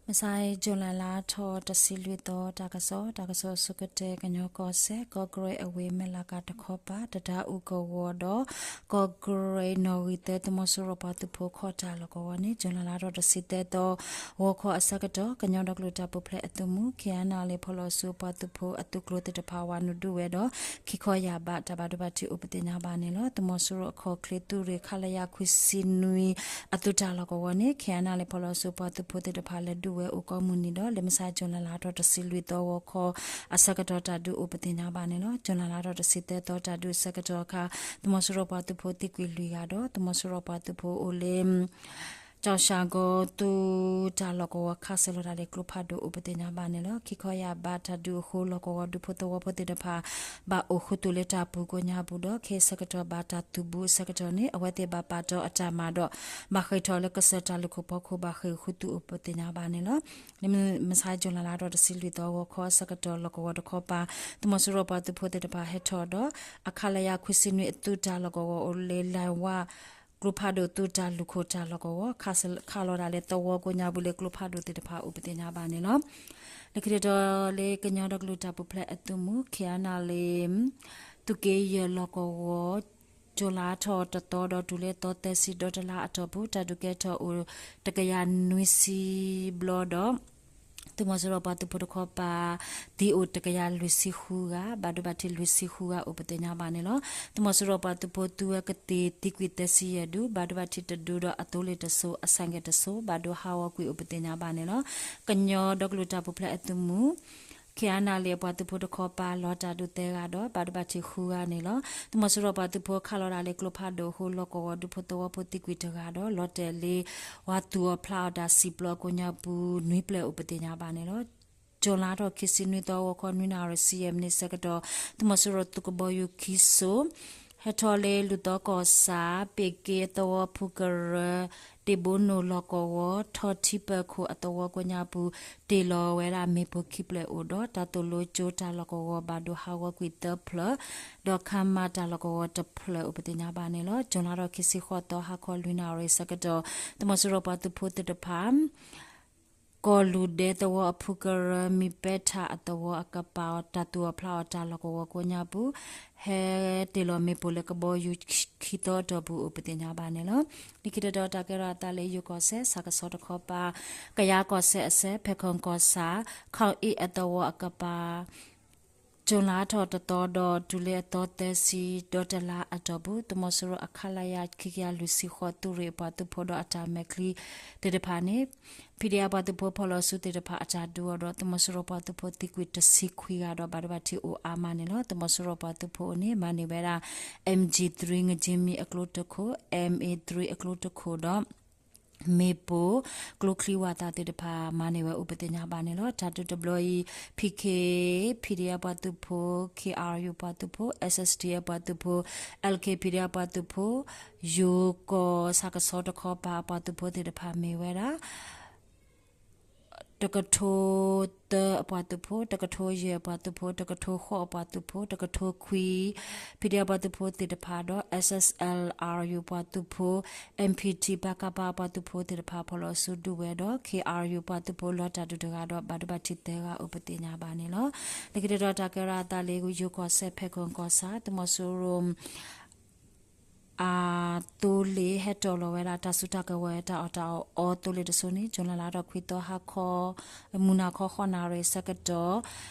မဆါအံၤ ကၠူၤလဲလါထီၣ်တဆံလွံၢ်သီ တၢ်ကစီၣ်, တၢ်ကစီၣ်အဆိကတၢၢ် ကညီကီၢ်စဲၣ် ကီၢ်ကရ့ၣ်အဝ့ၢ်မဲၢ်လးကးတခီပၤ တဒါအူကဝီၤဒီး ကီၢ်ကရ့ၣ်နီၣ်ဂံၢ်သၢ သုးမီၤစိရိၤပှၤသုးဖိခီၣ်တၢ်လီၢ်ကဝီၤန့ၣ် ကၠူၤလဲလါထီၣ်တဆံသၢသီ ဂီၤခီအဆၢကတီၢ် ကညီဒီကလုာ်တၢ်ပူၤဖျဲးအသုးမုၢ် ခ့ၣ်အဲၣ်နၣ်လ့ၣ် ဖီလီၤဆူပှၤသုးဖိအသုးကျိၤသ့ၣ်တဖၣ်ဝၤနုာ်ဒုးဝဲဒီး ခံခီယၢ်ဘးတၢ်ဘၣ်ဒိဘၣ်ထံးအိၣ်ပသ့ၣ်ညါဘၣ်န့ၣ်လီၤ. သုးမီၤစိရိၤအခီၣ်ချ့သုးရ့ၣ် ခလရ ခွံဆံနွံ အသုးတၢ်လီၢ်ကဝီၤန့ၣ် ခ့ၣ်အဲၣ်နၣ်လ့ၣ် ဖီလီၤဆူပှၤသုးဖိသ့ၣ်တဖၣ်လဲၤဒုးဝဲအိၣ်ကိးမုၢ်နံၤဒီး လၢမဆါ ကၠူၤလဲလါထီၣ်တဆံလွံၢ်သီ ဂီၤခီအဆၢကတီၢ် တၢ်ဒုးအိၣ်ပသ့ၣ်ညါဘၣ်န့ၣ်လီၤ. ကၠူၤလဲလါထီၣ်တဆံသၢသီ တၢ်ဒုးအဆၢကတီၢ်အခါ သုးမီၤစိရိၤပှၤသုးဖိသံကွံာ်လွံၢ်ဂၤဒီး သုးမီၤစိရိၤပှၤသုးဖိအိၣ်လၢ ကၠီၣ်ၡၣ်ကီသုးတၢ်လီၢ်ကဝီၤ ခးစၢၤလီၤတၢ်လၢကျိဖးဒိၣ်အိၣ်ပသ့ၣ်ညါဘၣ်န့ၣ်လီၤ. ခံခီယၢ်ဘးတၢ်ဒုးအဃိ လီၢ်ကဝီၤ ဒူဖိသဝီဖိသ့ၣ်တဖၣ် ဘၣ်အိၣ်ဃုာ်သူၣ်လၢတၢ်ပူၤကိးညါပူၤဒီး ခဲအံၤဆၢကတီၢ်ဘၣ်တၢ်သုးဘူးအဆၢကတီၢ်န့ၣ် အဝဲသ့ၣ်ဘၣ်ပာ်တီၤအတၢ်မၤဒီး ဘၣ်ဃ့ၢ်ထီၣ်လၢကစၢၢ်တၢ်လုၢ်ခိၣ်ဖီခိၣ် ဘၣ်ဃ့ၢ်ဃုာ်သူၣ်အိၣ်ပသ့ၣ်ညါဘၣ်န့ၣ်လီၤ. လၢမဆါ ကၠူၤလဲလါထီၣ်တဆံလွံၢ်သီ ဂီၤခီအဆၢကတီၢ် လီၢ်ကဝီၤတခီပၤ သုးမီၤစိရိၤပှၤသုးဖိသ့ၣ်တဖၣ်ဟဲထီၣ်ဒီး အခလရ ခွံဆံနွံ အသုးတၢ်လီၢ်ကဝီၤအိၣ်လၢ လဲၤဝါ ကျိဖးဒိၣ်သုးတၢ်လုၢ်ခိၣ်တၢ်လီၢ်ကဝီၤ ခးလီၤတၢ်လၢသဝီကိးညါပူၤလၢကျိဖးဒိၣ်သ့ၣ်တဖၣ်အိၣ်ပသ့ၣ်ညါဘၣ်န့ၣ်လီၤ. လၢခံတတီၤလၢကညီဒီကလုာ်တၢ်ပူၤဖျဲးအသုးမုၢ် ခ့ၣ်အဲၣ်နၣ်လ့ၣ် သုးက့ယဲၢ်လီၢ်ကဝီၤ ကၠူၤလဲထီၣ်တသီဒီးတုၤလၢသီသၢဆံဒီတလါအတီၢ်ပူၤ တၢ်ဒုးကဲထီၣ်အိၣ်တကယၤနွံဆံဘျီဒီး သုးမီၤစိရိၤပှၤသုးဖိတခီပၤ သံအိၣ်တကယၤလွံၢ်ဆံဃုဂၤ, ဘၣ်ဒိဘၣ်ထံးလွံၢ်ဆံဃုဂၤအိၣ်ပသ့ၣ်ညါဘၣ်န့ၣ်လီၤ. သုးမီၤစိရိၤပှၤသုးဖိသုဝဲကသ့ၣ်သံကွံာ်သၢဆံယဲၢ်ဒု, ဘၣ်ဒိဘၣ်ထံးတဒုဒီးအသိလ့ၣ်တစိၤ အဆိုင်ကယ်တစိၤ ဘၣ်ဒိဟးဂီၤကွံာ်အိၣ်ပသ့ၣ်ညါဘၣ်န့ၣ်လီၤ. ကညီဒီကလုာ်တၢ်ပူၤဖျဲးအသုးမုၢ် ခ့ၣ်အဲၣ်နၣ်လ့ၣ်အပှၤသုးဖိတခီပၤ လီၤတၢ်ဒုးသၢဂၤဒီး ဘၣ်ဒိဘၣ်ထံးဃုဂၤန့ၣ်လီၤ. သုးမီၤစိရိၤပှၤသုးဖိခးလီၤတၢ်လၢကျိဖးဒိၣ်အဃိ လီၢ်ကဝီၤဒူဖိသဝီဖိသံကွံာ်တဂၤဒီး လီၤတဲာ်လၢ ဝၤသူၣ်အီၤဖျးအီၤတၢ်စံၣ်ပျီကိးညါပူၤနွံဖျၢၣ်အိၣ်ပသ့ၣ်ညါဘၣ်န့ၣ်လီၤ. ကၠူၤလဲထီၣ်ခံဆံနွံသီ ဂီၤခီနွံနၣ်ရံၣ်ဆံယဲၢ်မံးနံးဆၢကတီၢ် သုးမီၤစိရိၤသုးကဘီယူၤခံစိၤ ဟဲထီၣ်လၢလူၢ်သီကီၢ်ဆၣ် ပ့ၢ်က့အသဝီဖုကရၢ တ့ၢ်ဘိနိၣ်လီၢ်ကဝီၤ ထီၣ်ထံပၢၢ်ခိၣ်အသဝီကိးညါပူၤ တ့ၢ်လီၤဝဲဒၣ်မ့ၣ်ပိၢ်ခံဖျၢၣ်အိၣ်ဒီး တၢ်သိၣ်လိကၠိတၢ်လီၢ်ကဝီၤ ဘၣ်ဒိဟးဂီၤကွံာ်သၢဖျၢၣ် ဒီးခါမးတၢ်လီၢ်ကဝီၤတဖျၢၣ်အိၣ်ပသ့ၣ်ညါဘၣ်န့ၣ်လီၤ. ကၠူၤလဲထီၣ်ခံဆံဃိးသီ ဟါခီလွံၢ်နၣ်ရံၣ်ဆၢကတီၢ် သုးမီၤစိရိၤပှၤသုးဖိသ့ၣ်တဖၣ် ကီၢ်လူၢ်ဒဲသဝီအဖုကရၢ မံၤပဲထၣ်အသဝီအကပၤ တၢ်သူၣ်အီၤဖျးအီၤတၢ်လီၢ်ကဝီၤကိးညါပူၤ ဟဲတ့ၢ်လီၤမ့ၣ်ပိၢ်လၢကဘီယူၤခံသီအတီၢ်ပူၤအိၣ်ပသ့ၣ်ညါဘၣ်န့ၣ်လီၤ. လၢခံတတီၤတၢ်ကဲထီၣ်အသးလၢယိၤကီၢ်စဲၣ် ဆၣ်ကဆီတခီပၤ ကယၤကီၢ်စဲၣ်အဆၢ ဖဲခိၣ်ကီၢ်ဆၣ် ခီၣ်အ့ၣ်အသဝီအကပၤ ကၠူၤလဲထီၣ်တသီဒီးတုၤလၢအသီသၢဆံဒီတလါအတီၢ်ပူၤ သုးမီၤစိရိၤအ ခလရ ခံကယၤလွံၢ်ဆံဃိး သုးရ့ၣ်အပှၤသုးဖိဒီးအတၢ်မဲာ်ချံသ့ၣ်တဖၣ်န့ၣ် ဖံးဒ့အပှၤသုးဖိ ဖီၣ်လီၤဆူသ့ၣ်တဖၣ်အတၢ်ဒုးအီၤဒီး သုးမီၤစိရိၤပှၤသုးဖိသံကွံာ်တဆံခွံဂၤဒီး ဘၣ်ဒိဘၣ်ထံးအိၣ်အါမးန့ၣ်လီၤ. သုးမီၤစိရိၤပှၤသုးဖိအအိၣ်န့ၣ် မၤန့ၢ်ဝဲဒၣ် M G three ငကၠ့မံၤအကျိတခိၣ်, M A three အကျိတခိၣ်ဒီး မ့ၣ်ပိၢ် ကျိချံဝၤသးသ့ၣ်တဖၣ် မၤန့ၢ်ဝဲအိၣ်ပသ့ၣ်ညါဘၣ်န့ၣ်လီၤ. တၢ်ဒုးတဘျီအံၤ P K P D F ပှၤသုးဖိ, K R U ပှၤသုးဖိ, S S D F ပှၤသုးဖိ, L K P D F ပှၤသုးဖိ, ယိၤကီၢ်ဆၣ်ကဆီတခီပၤအပှၤသုးဖိသ့ၣ်တဖၣ်မ့ၢ်ဝဲဒၣ် တကထိသၢအပှၤသုးဖိ, တကထိယဲၢ်အပှၤသုးဖိ, တကထိဃိးအပှၤသုးဖိ, တကထိခွံ P D F ပှၤသုးဖိသ့ၣ်တဖၣ်ဒီး S S L R U ပှၤသုးဖိ, M P T ပကဖ ပှၤသုးဖိသ့ၣ်တဖၣ် ဖီၣ်လီၤဆူဒုးဝဲဒီး K R U ပှၤသုးဖိလီၤတၢ်ဒုးတဂၤဒီး ဘၣ်ဒိဘၣ်ထံးသၢဂၤအိၣ်ပသ့ၣ်ညါဘၣ်န့ၣ်လီၤ. လၢခံတတီၤတၢ်ကဲထီၣ်အသးလၢယိၤကီၢ်စဲၣ် ဖဲခိၣ်ကီၢ်ဆၣ် သုးမီၤစိရိၤ အသိလ့ၣ်ဟဲတီၢ်လီၤဝဲဒၣ် တၢ်စုတၢ်ကဝဲၤတၢ်အီၣ်တၢ်အီအီသိလ့ၣ်တစိၤန့ၣ် ကၠူၤလဲလါထီၣ်ခွံသီ ဟါခီ မုၢ်နၤခီဃိးနၣ်ရံၣ်ဆၢကတီၢ်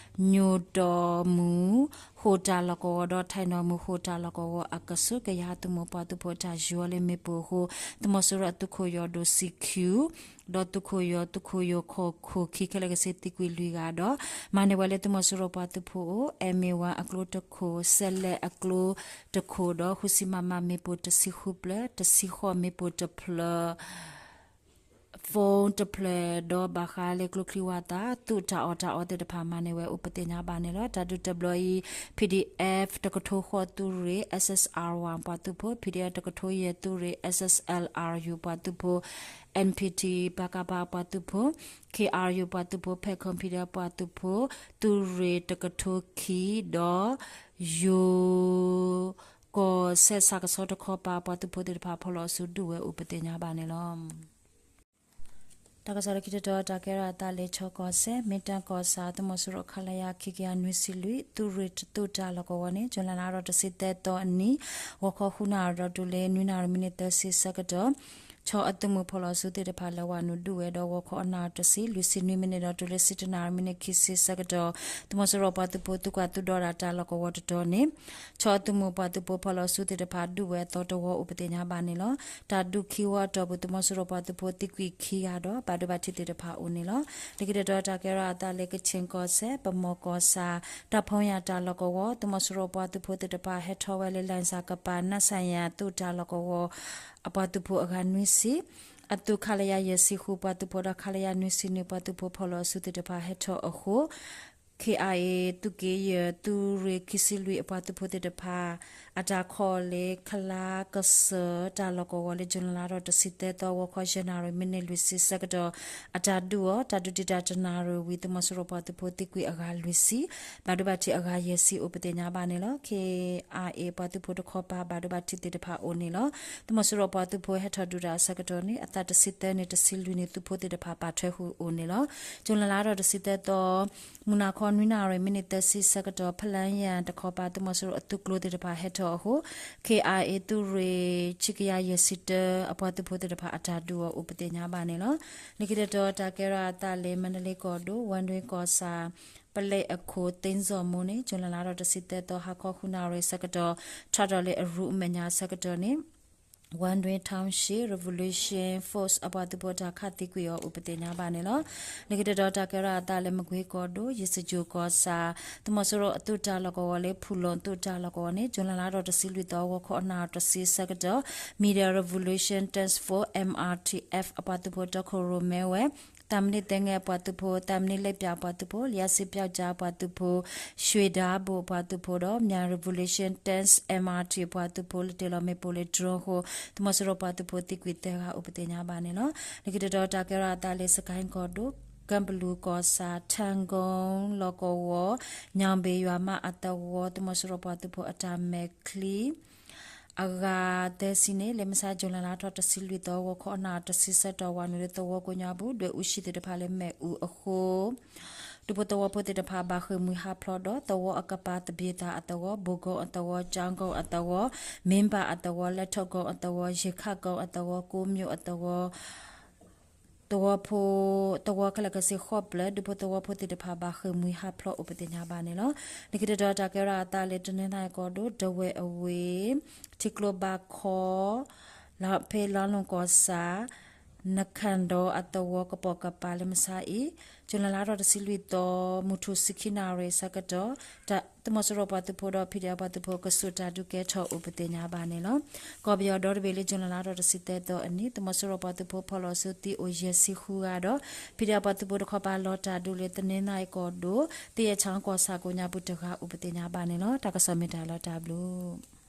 ညိၣ်တီၢ်မုၢ်ဃိၣ်တၢ်လီၢ်ကဝီၤဒီး ထဲးနီၣ်မုၢ်ဃိၣ်တၢ်လီၢ်ကဝီၤအကဆူး ကယၤသုးမုၢ်ပှၤသုးဖိတၢ်ယိၤလၢမ့ၣ်ပိၢ်အဃိ သုးမီၤစိရိၤအသုးခိၣ်ယီၤဒိၣ် စံၣ်ခၠူၣ် ဒီးသုးခိၣ်ယီၤ သုးခိၣ်ယိၤခီၣ်ခိၣ်ခံ ခဲလၢာ်ကဆ့သံကွံာ်လွံၢ်ဂၤဒီး မၤန့ၢ်ဝဲလၢသုးမီၤစိရိၤပှၤသုးဖိအအိၣ် M A one အကျိတခိၣ်, စဲးလဲးအကျိတခိၣ်ဒီး ဃုဆံ မမ မ့ၣ်ပိၢ်တဆံဃုဖျၢၣ်, တဆံဃိး မ့ၣ်ပိၢ်တဖျၢၣ်, phone တဖျၢၣ်ဒီး ဘၣ်ဃးလၢကျိချံဝၤသး သုးတၢ်အီၣ်တၢ်အီသ့ၣ်တဖၣ် မၤန့ၢ်ဝဲအိၣ်ပသ့ၣ်ညါဘၣ်န့ၣ်လီၤ. တၢ်ဒုးတဘျီအံၤ P D F တကထိဃိးသုးရ့ၣ် S S R one ပှၤသုးဖိ, P D F တကထိယဲၢ်သုးရ့ၣ် S S L R U ပှၤသုးဖိ, N P T ပကဖ ပှၤသုးဖိ, K R U ပှၤသုးဖိ, ဖဲခိၣ် P D F ပှၤသုးဖိ, သုးရ့ၣ်တကထိခံဒီး ယိၤကီၢ်စဲၣ်ဆၣ်ကဆီတခီပၤ ပှၤသုးဖိသ့ၣ်တဖၣ် ဖီၣ်လီၤအစုဒုးဝဲအိၣ်ပသ့ၣ်ညါဘၣ်န့ၣ်လီၤ. တၢ်ကစီၣ်လၢခံတတီၤ တၢ်ကဲထီၣ်အသးလၢ ခၠီကီၢ်စဲၣ် မ့ၢ်တၢ်ကီၢ်ဆၣ် သုးမီၤစိရိၤ ခလရ ခံကယၤနွံဆံလွံၢ် သုးရ့ၣ်တသုးတၢ်လီၢ်ကဝီၤန့ၣ် ဇွန်လလါထီၣ်တဆံသၢသီအနံၤ ဂီၤခီဃုနၣ်ရံၣ်ဒီးတုၤလၢနွံနၣ်ရံၣ်မံးနံးသၢဆံဆၢကတီၢ် ခၠီအသုးမုၢ်ဖီၣ်လီၤဆူသ့ၣ်တဖၣ်လၢဝၤနုာ်ဒုးဝဲဒီး ဂီၤခီအနၣ်ရံၣ်တဆံလွံၢ်ဆံနွံမံးနံးဒီးတုၤလၢဆံတၢနၣ်ရံၣ်မံးနံးခံဆံဆၢကတီၢ် သုးမီၤစိရိၤပှၤသုးဖိသုကွၢ်သုဒီးတၢ်တၢ်လီၢ်ကဝီၤတတီၤန့ၣ် ခၠီအသုးမုၢ်ပှၤသုးဖိဖီၣ်လီၤဆူသ့ၣ်တဖၣ်ဒုးဝဲအသီတဝီအိၣ်ပသ့ၣ်ညါဘၣ်န့ၣ်လီၤ. တၢ်ဒုးခံဝီအတီၢ်ပူၤ သုးမီၤစိရိၤပှၤသုးဖိသံကွံာ်ခံဂၤဒီး ဘၣ်ဒိဘၣ်ထံးသ့ၣ်တဖၣ်အိၣ်န့ၣ်လီၤ. လၢခံတတီၤတၢ်ကဲထီၣ်အသးလၢ ကခ့ၣ်ကီၢ်စဲၣ် ပမီၢ်ကီၢ်ဆၣ် တၢ်ဖီၣ်ညၣ်တၢ်လီၢ်ကဝီၤ သုးမီၤစိရိၤပှၤသုးဖိသ့ၣ်တဖၣ်ဟဲထီၣ်ဝဲလၢ လၣ်စၣ်ကပၤ နၣ်စၣ်ယၣ်သုးတၢ်လီၢ်ကဝီၤ အပှၤသုးဖိအဂၤနွံဆံ အသုးခလရ ယဲၢ်ဆံဃုပှၤသုးဖိဒီး ခလရ နွံဆံနွံပှၤသုးဖိဖီၣ်လီၤဆူသ့ၣ်တဖၣ်ဟဲထီၣ်အဃိ ခ့ၣ်အါအ့ၣ် သုးက့ယဲၢ် သုးရ့ၣ်ခံဆံလွံၢ်အပှၤသုးဖိသ့ၣ်တဖၣ် အတၢ်ခီၣ်လၢ ခလါကစၢၢ်တၢ်လီၢ်ကဝီၤလၢ ဇွန်လလါထီၣ်တဆံသၢသီ ဂီၤခီယဲၢ်နၣ်ရံၣ်မံးနံးလွံၢ်ဆံဆၢကတီၢ် အတၢ်ဒုးအီၤ တၢ်ဒုးတံာ်တာ်တနၣ်ရံၣ်ဝံၤ သုးမီၤစိရိၤပှၤသုးဖိသံကွံာ်အဂၤလွံၢ်ဆံ ဘၣ်ဒိဘၣ်ထံးအဂၤယဲၢ်ဆံအိၣ်ပသ့ၣ်ညါဘၣ်န့ၣ်လီၤ. ခ့ၣ်အါအ့ၣ် ပှၤသုးဖိတခီပၤဘၣ်ဒိဘၣ်ထံးသ့ၣ်တဖၣ်အိၣ်န့ၣ်လီၤ. သုးမီၤစိရိၤပှၤသုးဖိဟဲထီၣ်ဒုးတၢ်အဆၢကတီၢ်န့ၣ် အသးတဆံသၢနံၣ်တဆံလွံၢ်နံၣ်သုးဖိသ့ၣ်တဖၣ်ပာ်ထွဲဃုာ်အိၣ်န့ၣ်လီၤ. ဇွန်လလါထီၣ်တဆံသၢသီ မုၢ်နၤခီနွံနၣ်ရံၣ်မံးနံးသၢဆံဆၢကတီၢ် ဖလၢယၣ်တခီပၤ သုးမီၤစိရိၤအသုးကျိၤသ့ၣ်တဖၣ်ဟဲထီၣ်အဃိ ခ့ၣ်အါအ့ၣ် သုးရ့ၣ် ဆံကယၤယဲၢ်ဆံတၢ အပှၤသုးဖိသ့ၣ်တဖၣ်အတၢ်ဒုးအီၤအိၣ်ပသ့ၣ်ညါဘၣ်န့ၣ်လီၤ. လၢခံတတီၤတၢ်ကဲထီၣ်အသးလၢ မၣ်တလ့ကီၢ်ဒိၣ် ဝၣ်ဒွ့ကီၢ်ဆၣ် ပလဲအခိၣ် သ့စီၣ်မိၣ်န့ၣ် ဇွန်လလါထီၣ်တဆံသၢသီ ဟါခီဃုနၣ်ရံၣ်ဆၢကတီၢ် ထီၣ်ထီၣ်လၢအရူအမဲာ်ညါဆၢကတီၢ်န့ၣ် ဝၣ်ဒွ့ Township Revolution Force အပှၤသုးဖိတၢ်ခးသံကွံာ်အီၤအိၣ်ပသ့ၣ်ညါဘၣ်န့ၣ်လီၤ. လၢခံတတီၤတၢ်ကဲထီၣ်အသးလၢ မကွ့ကီၢ်ဒိၣ် ယစကၠိၣ်ကီၢ်ဆၣ် သုးမီၤစိရိၤအသုးတၢ်လီၢ်ကဝီၤလၢ ဖုၣ်လိၣ်သုးတၢ်လီၢ်ကဝီၤန့ၣ် ဇွန်လလါထီၣ်တဆံလွံၢ်သီ ဂီၤခီအနၣ်ရံၣ်တဆံဆၢကတီၢ် Media Revolution Task Force M R T F အပှၤသုးဖိတီခိၣ်ရိၣ်မဲဝဲ သၣ်မံနံးသ့ငဲအပှၤသုးဖိ သၣ်မံနံးလ့ပၠးအပှၤသုးဖိ လံာ်စံးပျောက်ကျားအပှၤသုးဖိ ရွှေဓားဘိၣ်အပှၤသုးဖိဒီး မၠၣ် Revolution Task M R T အပှၤသုးဖိလၢတ့ၢ်လီၤမ့ၣ်ပိၢ်လၢ drone အဃိ သုးမီၤစိရိၤပှၤသုးဖိသံကွံာ်သၢဂၤအိၣ်ပသ့ၣ်ညါဘၣ်န့ၣ်လီၤ. လၢခံတတီၤတၢ်ကဲထီၣ်အသးလၢ စကဲၣ်ကီၢ်ဒိၣ် ကၢၣ်ပလူးကီၢ်ဆၣ် ထၣ်ကိလီၢ်ကဝီၤ ညၣ်ဘ့ၣ်ယွၤမးအသဝီ သုးမီၤစိရိၤပှၤသုးဖိအတၢ်မဲာ်ချံ အဂၤသၢဆံန့ၣ် လၢမဆါ ဇွန်လလါထီၣ်တဆံလွံၢ်သီ ဂီၤခီအနၣ်ရံၣ်တဆံဆၢကတီၢ် ဝၤနုာ်လၢသဝီကိးညါပူၤ ဒွဲၣ်အူဆံးသ့ၣ်တဖၣ်လၢမ့ၣ်အူအဃိ ဒူဖိသဝီဖိသ့ၣ်တဖၣ်ဘၣ်ဃ့ၢ်မှံဟးဖျိးဒီး သဝီအကပၤသဘံၣ်သၣ်အသဝီ ဘိၣ်ကိအသဝီ ကၠီကိအသဝီ မ့ၢ်ဘၣ်အသဝီ လဲၤထီၣ်ကိအသဝီ ယ့ၣ်ခၣ်ကိအသဝီ ကိးမျိာ်အသဝီ သဝီဖိ သဝီခဲလၢာ်ခဲဆ့ဃိးဖျၢၣ် ဒူဖိသဝီဖိသ့ၣ်တဖၣ်ဘၣ်ဃ့ၢ်မှံဟးဖျိးအိၣ်ပသ့ၣ်ညါဘၣ်န့ၣ်လီၤ. လၢခံတတီၤတၢ်ကဲထီၣ်အသးလၢ တနီသရံၣ်ကီၢ်ဒိၣ် ဒဝဲၢ်အဝ့ၢ် ထံကျိဘၣ်ခီ လါဖဲလါလူၢ်ကီၢ်ဆၣ် နခၣ်ဒီးအသဝီကပိာ်ကပၤလၢမဆါအံၤ ဇွန်လလါထီၣ်တဆံလွံၢ်သီ မုၢ်ထူၣ်ဆံခံနၣ်ရံၣ်ဆၢကတီၢ် သုးမီၤစိရိၤပှၤသုးဖိဒီး ဖံးဒဲးပှၤသုးဖိ ကစိာ်တၢ်ဒုးကဲထီၣ်အိၣ်ပသ့ၣ်ညါဘၣ်န့ၣ်လီၤ. ကီၢ်ပယီၤဒီတဘ့ၣ်လၢ ဇွန်လလါထီၣ်တဆံသၢသီအနံၤ သုးမီၤစိရိၤပှၤသုးဖိဖီၣ်လီၤဆူသံအိၣ်ယဲၢ်ဆံဃုဂၤဒီး ဖံးဒဲးပှၤသုးဖိတခီပၤလီၤတၢ်ဒုးလၢ တနီသရံၣ်ကီၢ်ဒိၣ် သရ့ၣ်အဆၣ်ကီၢ်ဆၣ်ကိးညါပူၤတဂၤအိၣ်ပသ့ၣ်ညါဘၣ်န့ၣ်လီၤ. တၢ်ကစီၣ်မ့ၢ်တၢ်လီၤတၢ်ဘျုး